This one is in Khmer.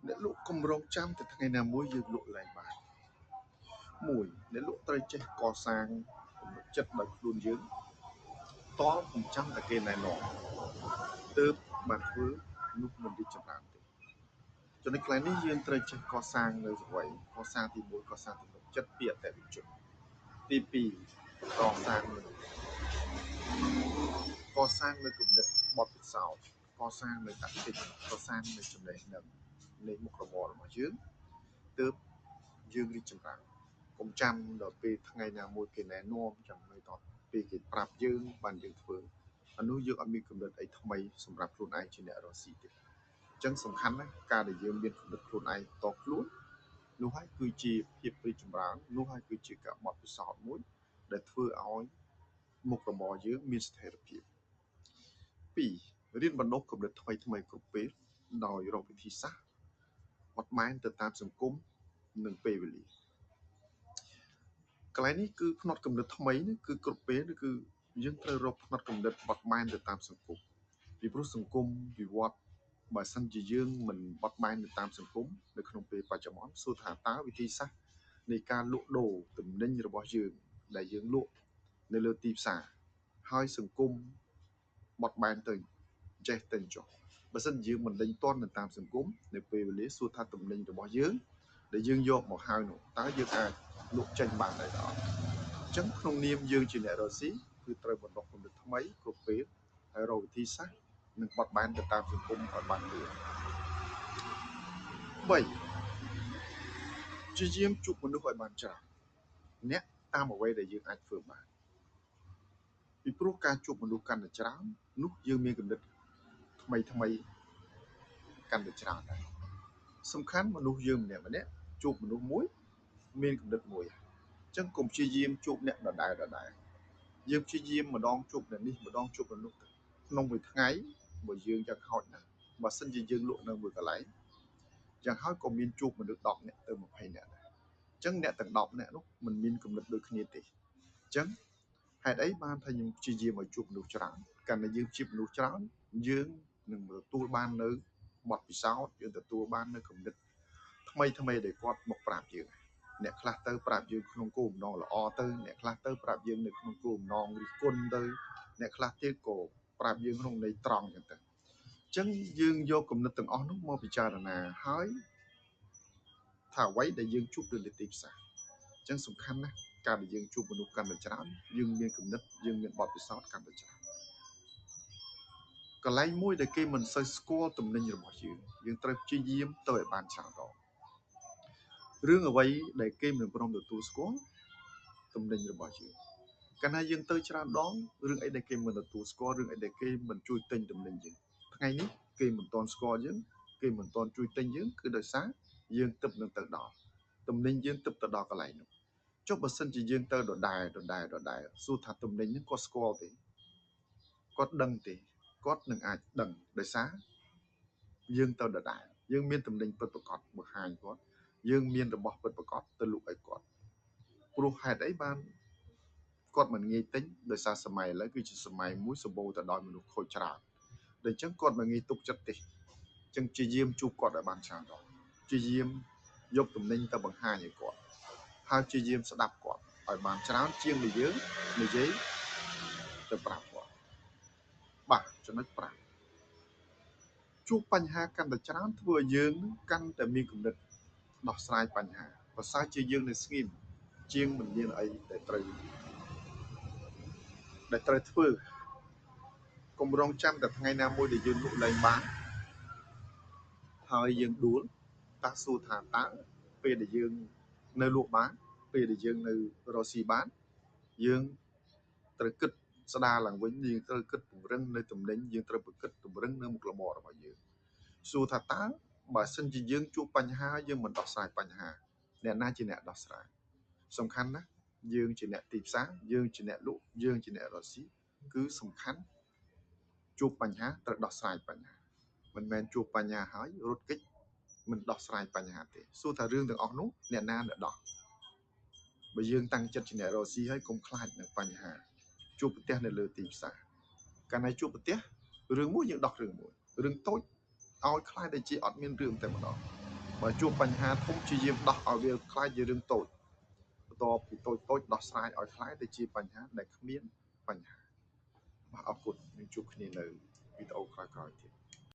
អ្នកលក់កុំរងចាំតែថ្ងៃណាមួយយើងលក់លែងបានមួយអ្នកលក់ត្រូវចេះកសាងទំនុកចិត្តដោយខ្លួនយើងតលកុំចាំតែគេណែនាំទើបបានធ្វើនោះមិនរីកចម្រើនទេចំណុចកន្លែងនេះយើងត្រូវចេះកសាងនៅអ្វីកសាងទី1កសាងទំនុកចិត្តពីអតិថិជនទី2កសាងនៅគំនិតបទពិសោធន៍កសាងនៅតាក់ទិកកសាងនៅចំណេះដឹងនៃមុខរបររបស់យើងទើបយើងរីកចម្រើនកុំចាំដល់ពេលថ្ងៃណាមួយគេណែនាំចាំនៅដល់ពេលគេប្រាប់យើងបានយើងធ្វើអានោះយើងអត់មានគំនិតអីថ្មីសម្រាប់ខ្លួនឯងជាអ្នករកស៊ីទេអញ្ចឹងសំខាន់ណាស់ការដែលយើងមានគំនិតខ្លួនឯងតខ្លួននោះហើយគឺជាភាពរីកចម្រើននោះហើយគឺជាការបទពិសោធន៍មួយដែលធ្វើឲ្យមុខរបរយើងមានស្ថិរភាព2រៀនបណ្ដុះគំនិតថ្មីថ្មីគ្រប់ពេលដោយរកវិធីសាស្ត្របត់បែនទៅតាមសង្គមនិងពេលវេលាកន្លែងនេះគឺផ្នត់គំនិតថ្មីនេះគឺគ្រប់ពេលគឺយើងត្រូវរកផ្នត់គំនិតបត់បែនទៅតាមសង្គមពីព្រោះសង្គមវិវត្តបើសិនជាយើងមិនបត់បែនទៅតាមសង្គមនៅក្នុងពេលបច្ចុប្បន្នសួរថាតើវិធីសាស្ត្រនៃការលក់ដូរទំនិញរបស់យើងដែលយើងលក់នៅលើទីផ្សារហើយសង្គមបត់បែនទៅចេះទៅចុះបើសិនយើងមិនដេញទាន់ទៅតាមសង្គមនៅពេលវេលាសួរថាទំនិញរបស់យើងដែលយើងយកមកហើយនោះតើយើងអាចលក់ចេញបានដែរអត់អញ្ចឹងក្នុងនាមយើងជាអ្នករកស៊ីគឺត្រូវបណ្ដុះគំនិតថ្មីគ្រប់ពេលហើយរកវិធីសាស្ត្រនិងបត់បែនទៅតាមសង្គមឲ្យបានលឿន3ព្យាយាមជួបមនុស្សឲ្យបានច្រើនអ្នកតាមអ្វីដែលយើងអាចធ្វើបានពីព្រោះការជួបមនុស្សកាន់តែច្រើននោះយើងមានគំនិតថ្មីថ្មីកាន់តែច្រើនដែរសំខាន់មនុស្សយើងម្នាក់ម្នាក់ជួបមនុស្សមួយមានគំនិតមួយអញ្ចឹងកុំព្យាយាមជួបអ្នកដដែលដដែលយើងព្យាយាមម្ដងជួបអ្នកនេះម្ដងជួបអ្នកនោះក្នុងមួយថ្ងៃបើយើងយ៉ាងហោចណាស់បើសិនជាយើងលក់នៅមួយកន្លែងយ៉ាងហោចក៏មានជួបមនុស្ស10នាក់ទៅ20នាក់ដែរអញ្ចឹងអ្នកទាំង10នាក់នោះមិនមានគំនិតដូចគ្នាទេអញ្ចឹងហេតុអីបានថាខ្ញុំព្យាយាមឲ្យជួបមនុស្សច្រើនកាន់តែយើងជួបមនុស្សច្រើនយើងនឹងទទួលបាននៅបទពិសោធន៍យើងទទួលបាននៅគំនិតថ្មីថ្មីដែលគាត់មកប្រាប់យើងអ្នកខ្លះទៅប្រាប់យើងក្នុងគោលបំណងល្អទៅអ្នកខ្លះទៅប្រាប់យើងនៅក្នុងគោលបំណងរិះគន់ទៅអ្នកខ្លះទៀតក៏ប្រាប់យើងក្នុងន័យត្រង់ចឹងទៅអញ្ចឹងយើងយកគំនិតទាំងអស់នោះមកពិចារណាហើយថាអ្វីដែលយើងជួបនៅលើទីផ្សារអញ្ចឹងសំខាន់ណាស់ការដែលយើងជួបមនុស្សកាន់តែច្រើនយើងមានគំនិតយើងមានបទពិសោធន៍កាន់តែច្រើនកន្លែងមួយដែលគេមិនសូវស្គាល់ទំនិញរបស់យើងយើងត្រូវព្យាយាមទៅឲ្យបានច្រើនដងរឿងអ្វីដែលគេមិនព្រមទទួលស្គាល់ទំនិញរបស់យើងកាលណាយើងទៅច្រើនដងរឿងអីដែលគេមិនទទួលស្គាល់រឿងអីដែលគេមិនជួយទិញទំនិញយើងថ្ងៃនេះគេមិនទាន់ស្គាល់យើងគេមិនទាន់ជួយទិញយើងគឺដោយសារយើងទើបនឹងទៅដល់ទំនិញយើងទើបទៅដល់កន្លែងនោះចុះបើសិនជាយើងទៅដដែលដដែលដដែលសួរថាទំនិញហ្នឹងគាត់ស្គាល់ទេគាត់ដឹងទេគាត់នឹងអាចដឹងដោយសារយើងទៅដដែលយើងមានទំនិញពិតប្រាកដបង្ហាញគាត់យើងមានរបស់ពិតប្រាកដទៅលក់ឲ្យគាត់ព្រោះហេតុអីបានគាត់មិនងាយទិញដោយសារសម័យឥឡូវគឺជាសម័យមួយសម្បូរទៅដោយមនុស្សខូចច្រើនដូច្នេះគាត់មិនងាយទុកចិត្តទេអញ្ចឹងព្យាយាមជួបគាត់ឲ្យបានច្រើនដងព្យាយាមយកទំនិញទៅបង្ហាញឲ្យគាត់ហើយព្យាយាមស្ដាប់គាត់ឲ្យបានច្រើនជាងដែលយើងនិយាយទៅប្រាប់គាត់បាទចំណុច5ជួបបញ្ហាកាន់តែច្រើនធ្វើឲ្យយើងកាន់តែមានគំនិតដោះស្រាយបញ្ហាប្រសើរជាយើងនៅស្ងៀមជាងមិនមានអីដែលត្រូវធ្វើកុំរងចាំតែថ្ងៃណាមួយដែលយើងលក់លែងបានហើយយើងដួលតើសួរថាតើពេលដែលយើងនៅលក់បានពេលដែលយើងនៅរកស៊ីបានយើងត្រូវគិតស្ដារឡើងវិញយើងត្រូវគិតពង្រឹងនៅទំនិញយើងត្រូវគិតពង្រឹងនៅមុខរបររបស់យើងសួរថាតើបើសិនជាយើងជួបបញ្ហាយើងមិនដោះស្រាយបញ្ហាអ្នកណាជាអ្នកដោះស្រាយសំខាន់ណាស់យើងជាអ្នកទីផ្សារយើងជាអ្នកលក់យើងជាអ្នករកស៊ីគឺសំខាន់ជួបបញ្ហាត្រូវដោះស្រាយបញ្ហាមិនមែនជួបបញ្ហាហើយរត់គេចមិនដោះស្រាយបញ្ហាទេសួរថារឿងទាំងអស់នោះអ្នកណាអ្នកដោះបើយើងតាំងចិត្តជាអ្នករកស៊ីហើយកុំខ្លាចនឹងបញ្ហាជួបប្រទះនៅលើទីផ្សារកាលណាជួបប្រទះរឿងមួយយើងដោះរឿងមួយរឿងតូចឲ្យខ្លាចតែជាអត់មានរឿងតែម្ដង បើជួបបញ្ហាធំព្យាយាមដោះឲ្យវាក្លាយជារឿងតូចបន្ទាប់ពីតូចតូចដោះស្រាយឲ្យក្លាយទៅជាបញ្ហាដែលគ្មានបញ្ហាបាទអរគុណនឹងជួបគ្នានៅវីដេអូក្រោយៗទៀត។